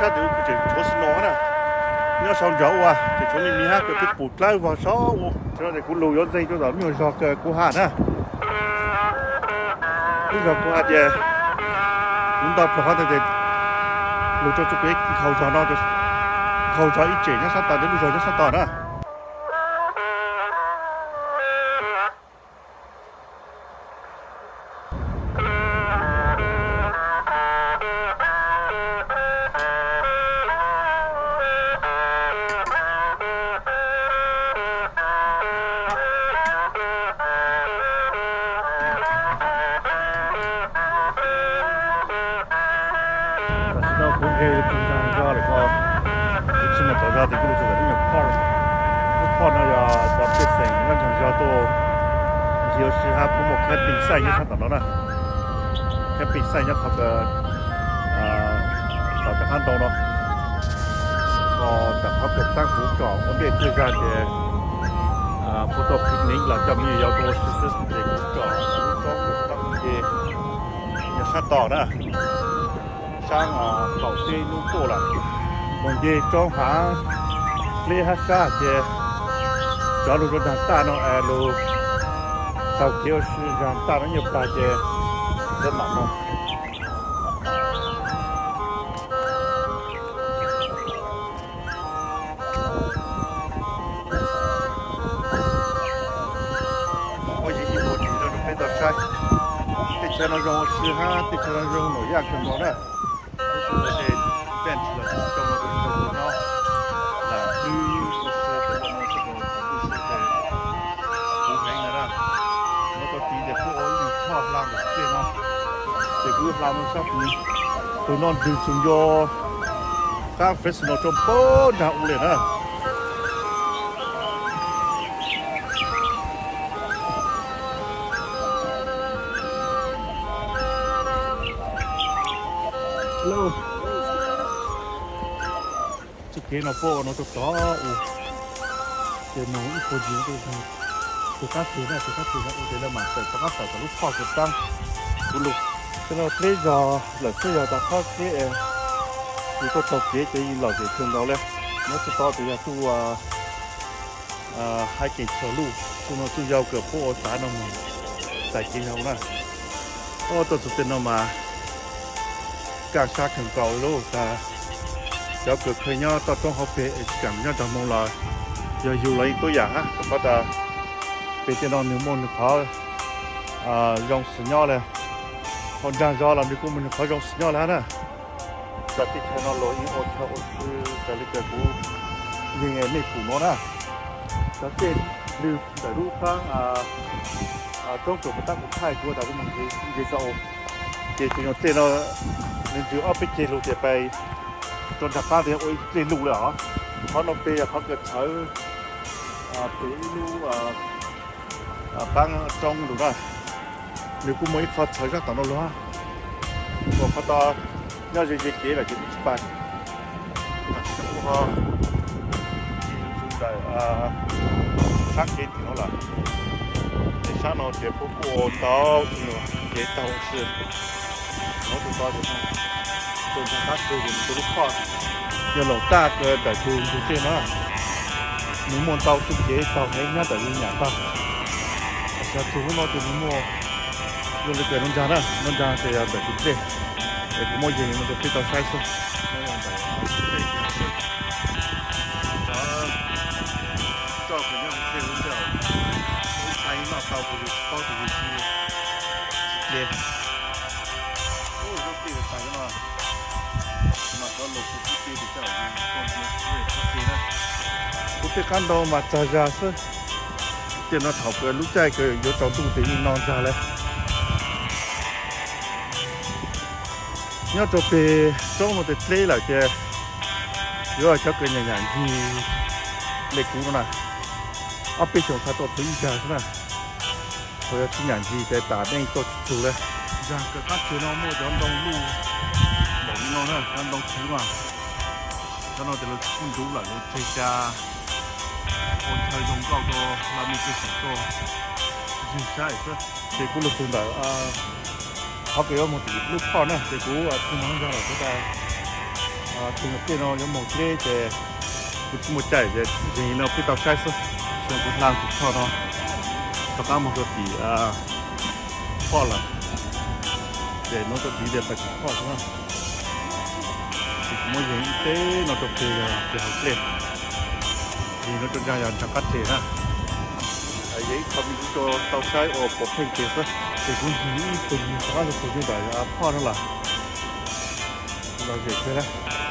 Sa deu ke cheuh snow na. Nyob sau nrau ua, cheuh snow mi mi ha ke pit pu tlai va sau. Cheuh de ku lu yo zeng cheuh da mi yo ke ku ha na. Lu yo ku ha de. Lu da pu ha de. Lu cheuh cheuh ke khau cheuh no cheuh. Khau cheuh i cheuh nyob sa ta de lu yo nyob sa ta na. Snow cone ເຮັດເປັນທາງເຂົ້າ ແລ້ວກໍ Snow ເຂົ້າຈາກທີ່ກຸໂລຊະ ນີ້ Park ພວກ Park ເນາະ ຈະເປັນແສງ ມັນທາງຈາກໂຕ ທີ່ເຮົາຊິຫາຜູ້ມາ camping site ຢູ່ທາງຕອນເນາະ camping site ເນາະ ເຂົາກໍ ອ່າ ເຂົາຈະຂັ້ນຕອນເນາະ ກໍຈະເຂົາເກີດຕັ້ງ rooftop ອອນເດ ຄືການແຕ່ ອ່າ photo picnic ລະຈະມີ outdoor space ເປັນ rooftop ຕ້ອງເດ ຢ່າສະຕອນນະ. ສາງ ອາ ເຂົາເຕນູໂຕລະ ບາງເດຈ້ອງຫາເລຮາຊາເຈ ຈອລູໂດດາຕານອງແອລູ ເຕົາເກວຊືດາຕານອງຍບຕາເຈ ເດີມາມອງ Oye, y por qué no lo puedo usar. Te echaron yo, si ha, te echaron yo, no, ya que no, na. Entonces, ven, si lo tengo que no, no, no, no. La, y, no sé, pero no sé cómo, no sé, pero, pues, venga, na. No, pues, y después hoy no, no hablamos, sí, no. Te voy a hablar, no sé, pues, no, no, no, no. ກາເຟສໂນໂຈມໂປດາອູເລນະ Hello. ສະເກນອໂປໂນໂຕໂຕ ເຈໂນອີໂປຈິໂຕ Toka tuna, toka tuna, u tela mata, toka sa, toka sa, toka sa, toka sa. Ulu. Tena pleja, la seja ta ka ke e. U to to ke ke i la ke tun dau le. No to to te ya tu a, a, hai ke cholu. Tu no tu yau ke po o ta no mo. Sa ke yau na. O to tu te no ma. ການສາເຂື່ອນເກົ່າໂລກ ແຕ່ເຈົ້າເກີດເຄີຍຍ້ອນຕໍ່ຕ້ອງເຮົາເປເອກກັນຍ້ອນຈາກເມືອງລາວ ຢ່າຢູ່ລາວອີກຕົວຢ່າງຮະ ກໍວ່າແຕ່ເປັນເຈົ້ານ້ອງໜຶ່ງໂມງໜຶ່ງເຂົາ ອ່າ ຢອງສະຫຍໍ້ແລະ ເຂົາດັງຢໍລາວມີກຸມໜຶ່ງເຂົາຢອງສະຫຍໍ້ແລ້ວນະ ຈາກທີ່ແຄນອນໂລອິງໂອເທວໂອຊື ຈາລິກເກີດກູຍິງເອເມກູໂນນະ ຈາກເຈນລືມແຕ່ຮູ້ຄັ້ງ ອ່າ ອ່າ ຈອງເກີດມາຕັ້ງອຸໄທກົວດາວມັນເດຊາໂອ ເຈໂຕໂຍເຕເນາະ ໜຶ່ງຈື່ອອກໄປເຈລູເຕໄປ ຈົນທາກາເຕໂອເຈລູເລີຍເນາະ ເຂົາເນາະເປຍາເຂົາເກີດເຂົາ ອ່າ ເປລູ ອ່າ ອ່າ ຕັ້ງຈອງລູນະ ຫຼືກູໂມອີເຂົາເຂົາຈັກຕອນໂນໂລຫະ ບໍ່ເຂົາຕອນ ຍາເຈເຈເກລະເຈມີສະປາຍ ອ່າ ທາງເກດ ເນາະລະ ເດຊາເນາະ ເຈໂປໂກຕາວ ເຈຕາວເຊີນ ເນາະ ໂຕຕາວເດ ໂຕຕາເຊເດ ໂຕລູກຄອດ ເຈໂລຕາເກີດແຕ່ຄືເຈເນາະ ມີມວນເຕົາທຸກເຈ ເຕົາໃຫ້ຍາດແຕ່ຍາຕາ ສາທຸເນາະ ເຈມີມວນ ໂຍເລເກີດນນຈານະ ນນຈານເຈຍາແບບເຈ ເອກໂມເຍ ມັນກໍປິດເຕົາໃຊ້ຊະ ເຈົ້າກໍຍັງເປັນເຈົ້າ ໃຊ້ມາເຕົາກໍຢູ່ເຕົາກໍຢູ່ທີ່ເລ ໂອ້ຍ ລົດຕີໄປເນາະ ມາກໍລົດຕີໄປເຈົ້າຢູ່ ກໍເລຍໂອເຄນະ ໂອເຄ ຄັນດອງມາຈາຢາຊະ ເຈົ້ານະເຖົາເກີດລູກໃຈເກີດຢູ່ເຈົ້າຕູ້ເຕອີນອນຈາແລະ ຍອດໂຕເປ ໂຕໂນເຕເຕລະເຈ ຍອດເຈົ້າເກີດຫຍັງຫຍັງທີ່ເລັກກູນະ ເອົາໄປສົງສາໂຕເຕອີກາຊະນະ ເພາະວ່າທີ່ຫຍັງທີ່ແຕ່ຕາແມ່ງໂຕສູງເລີຍ ຢາກເກີດປັດເຈນອໂມຈອນດອງລູ ບອກນ້ອງນະ ຈອນດອງຖືວ່າ ຈອນດອງແຕ່ລະຄຸນດູຫຼາຍໂລເຈຈາ ໂອນເທຍຢອງເກົ້າໂຕ ລາມີເຈສອງໂຕ ຢູ່ໃຊ້ເດີ ເຈກູລູກສູງດາ ອ່າ ເຂົາເປັນວ່າໝົດລູກພໍ່ນະ ເຈກູ ອ່າ ທີ່ມັນຈະຫຼາຍໂຕດາ ອ່ Ā, tīm ເປັນເນາະ ຍັງໝົດເລແຕ່ ກູຊິໝົດໃຈແຕ່ ເຮັດແນວປິດເຕົາໃຊ້ຊະ ເຊິ່ງກູລາງຕິດເຂົ້າເນາະ ເຂົາກໍເອົາມາໂຈຕີ ເອີ ພໍລະ ແຕ່ໂນໂຕຕີເດໄປຕິດພໍລະ ໂມເຢັນເຕໂນໂຕເປຍາເປເຮົາເກລ ດີໂນໂຕຍາຍາຈັກກະເທນະ ອາເຢ ຄອມມິໂຕເຕົາໃຊ້ໂອໂປເພງເກສະ ເປັນຄົນທີ່ເປັນສະພາບເປັນຢູ່ໃດອາພອນນັ້ນລະ ລາວເຮັດໄດ້ລະ